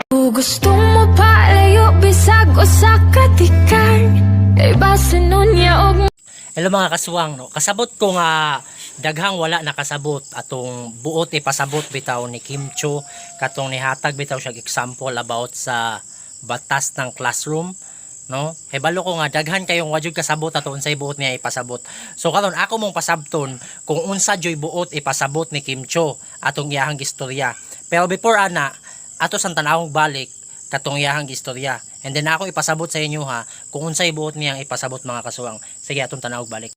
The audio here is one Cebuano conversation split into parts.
Gusto mo palayo bisag usa ka tikan, kay basin unya og Hello mga kasuwang, no. Kasabot ko nga daghang wala nakasabot atong buot ipasabot bitaw ni Kim Chiu, katong nihatag bitaw siya example about sa batas ng classroom, no. Hebalo ko nga daghan kayong wajud kasabot ato unsay buot niya ipasabot. So karon ako mong pasabton kung unsa joy buot ipasabot ni Kim Chiu atong iyahang gistorya. Pero before ana, ato sang tan-awong balik katong iyahang gistorya. And then ako ipasabot sa inyo ha kung unsay buot niyang ipasabot, mga kasuwang. Sige, atong tan-awog balik.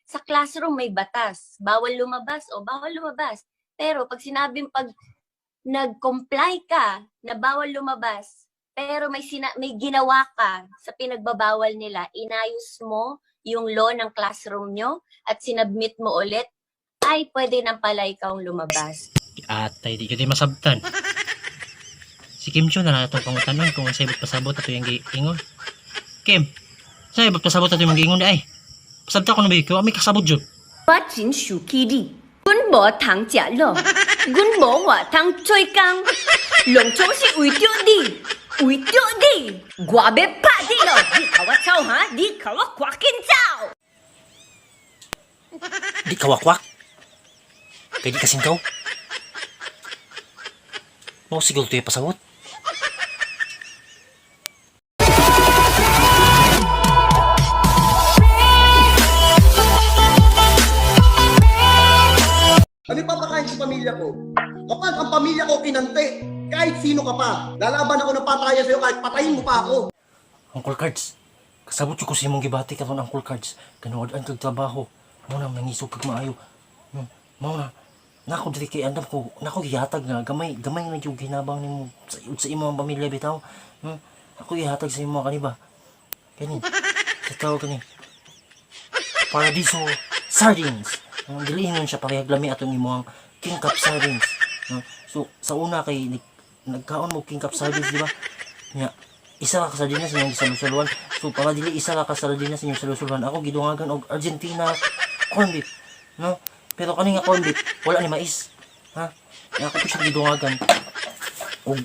Sa classroom may batas, bawal lumabas o bawal lumabas. Pero pag sinabing pag nag-comply ka na bawal lumabas, pero may ginawa ka sa pinagbabawal nila, inayos mo yung law ng classroom nyo at sinubmit mo ulit, ay pwede nang pala ikaw lumabas. Atay, di jud masabtan. Si Kim Chiu na lang atong pangutanon kung unsay buot pasabot ato yung giingon. Kim, unsay buot pasabot ato yung giingon ay? Pasabta ko na ba ikaw? May kasabot jud. 我真生气你，阮无通食卤，阮无活通做工，拢总是为著你，为著你，我欲拍你咯！你予我走哈，你予我赶紧走！ Di ka wakwak. Kay di kasingkaw. Mao siguro tu'y pasabot. Ano ipapakain sa pamilya ko? Kapag ang pamilya ko kinante, kahit sino ka pa, lalaban ako ng patayan sa'yo kahit patayin mo pa ako. Uncle Cards, kasabot ko sa imong gibati karon, Uncle Cards. Kanuod-an kag trabaho. Mao na nangisog kag maayo. Mao na nako diri kay andam ko nako gihatag nga gamay gamay na jud hinabang nimo sa imong pamilya bitaw. Ako gihatag sa imo kani ba? Kani. Sa tawag kani. Paradiso sardines. Ang dili nun siya parehag lami atong imong King Cup sardines. No? So sa una kay nagkaon mo King Cup sardines, di ba? Nya isa ra ka sardinas inyong gisalusaluan. So para dili isa ra ka sardinas inyong salusaluan, ako gidungagan og Argentina corn beef, no? Pero kani nga corn beef wala ni mais. Ha? Nya ako po siya gidungagan og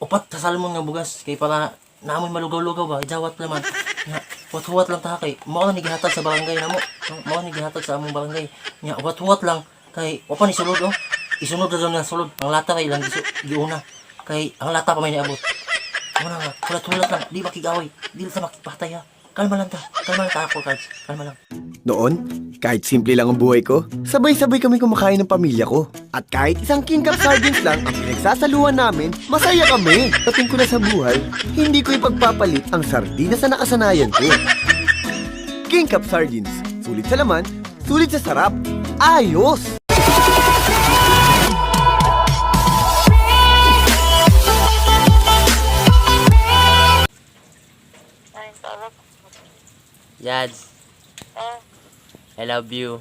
upat ka salmon nga bugas kay para naamoy malugaw-lugaw ba, ijawat naman. Nya huwat-huwat lang ta kay mao na ni gihatag sa barangay namo. No? Mao ni gihatag sa among barangay. Nya huwat-huwat lang kay wa pa ni sulod oh. Isunod na daw nga sulod. Ang lata kay ilang giuna. Kay ang lata pa may niabot. Muna nga, hulat-hulat lang, di makigaway, di ta makipatay ha. Kalma lang ta, kalma lang ta ako, Cards. Kalma lang. Noon, kahit simple lang ang buhay ko, sabay-sabay kami kumakain ng pamilya ko. At kahit isang King Cup sardines lang ang pinagsasaluhan namin, masaya kami. Dating ko na sa buhay, hindi ko ipagpapalit ang sardinas na nakasanayan ko. King Cup Sardines, sulit sa laman, sulit sa sarap. Ayos! Jads. I love you.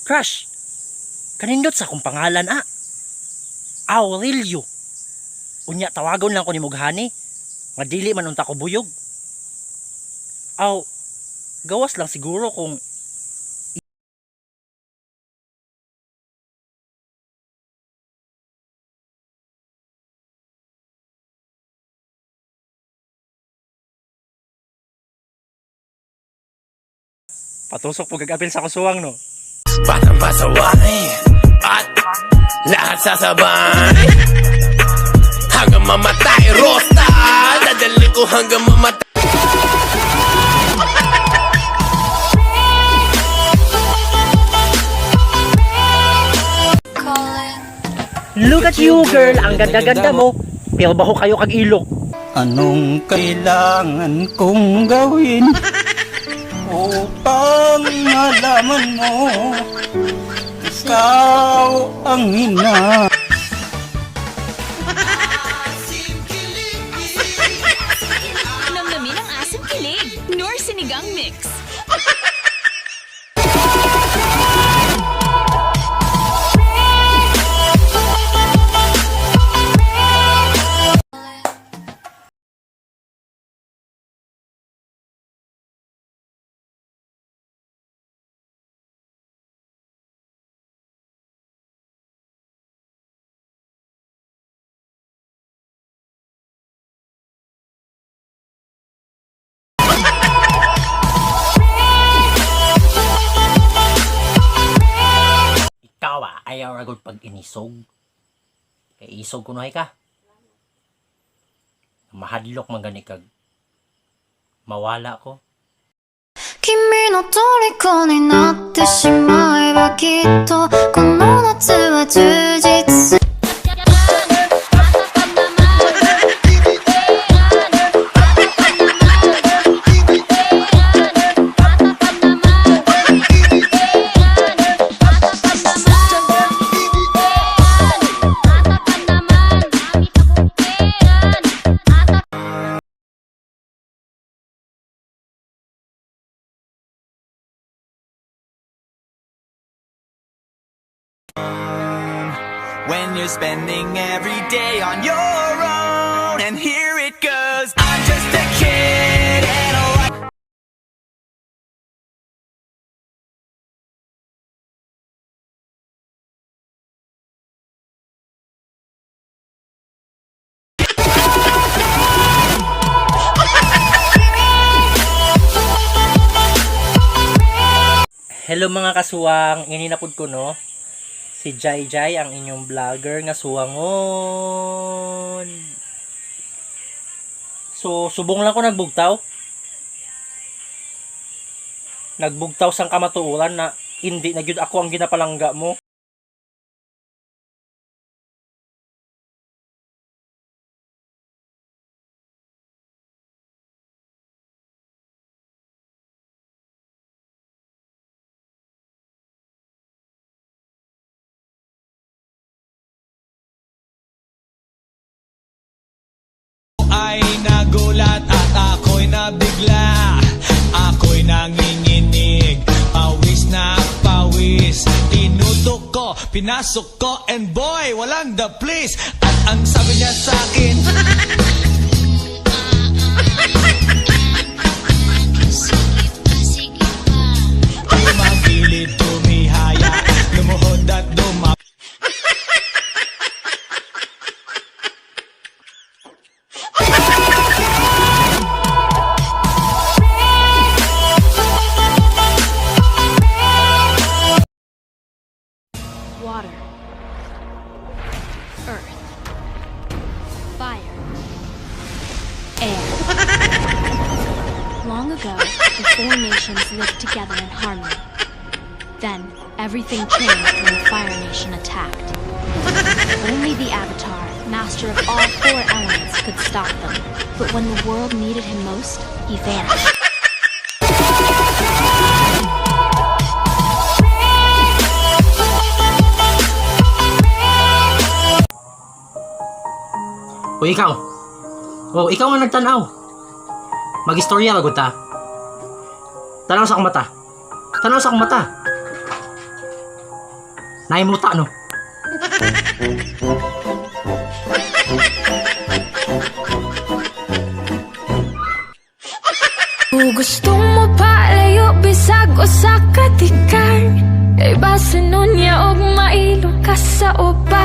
Crush! Kanindot sa akong pangalan ah. Aurelio. Unya tawagon lang ko ni Mughani. Nga dili man unta ko buyog. Aw, gawas lang siguro kung patusok po gagapil sa kusuwang no. Batang pasaway at lahat sasabay hanggang mamatay. Rosta, dadalhin ko hanggang mamatay. Look at you, girl, ang ganda-ganda mo. Pero baho kayo kag ilok. Anong kailangan kong gawin upang malaman mo ikaw ang ina? Namnamin ang asim kilig, Knorr Sinigang Mix. Ayaw ra gud pag inisog. Kay isog kunohay ka. Mahadlok man gani kag mawala ko. 君の虜になってしまえばきっとこの夏は充実する。 When you're spending every day on your own. And here it goes. I'm just a kid and a life. Hello mga kasuwang, ininapod ko no. Si Jai Jai ang inyong vlogger nga suwangon. So, subong lang ko nagbugtaw. Nagbugtaw sang kamatuoran na hindi na gyud ako ang ginapalangga mo. Ay nagulat at ako'y nabigla. Ako'y nanginginig. Pawis na pawis. Tinutok ko, pinasok ko. And boy, walang the please. At ang sabi niya sa akin, tumagilid, tumihaya, lumuhod at dumap. Water, Earth, Fire, Air. Long ago, the four nations lived together in harmony. Then, everything changed when the Fire Nation attacked. Only the Avatar, master of all four elements, could stop them. But when the world needed him most, he vanished. O ikaw. O ikaw ang nagtanaw. Magistorya ba gud ta? Tanaw sa akong mata. Tanaw sa akong mata. Naimuta no. Kung gusto mo palayo bisag usa ka tikan. Kay basa niya og mailo ka sa uban.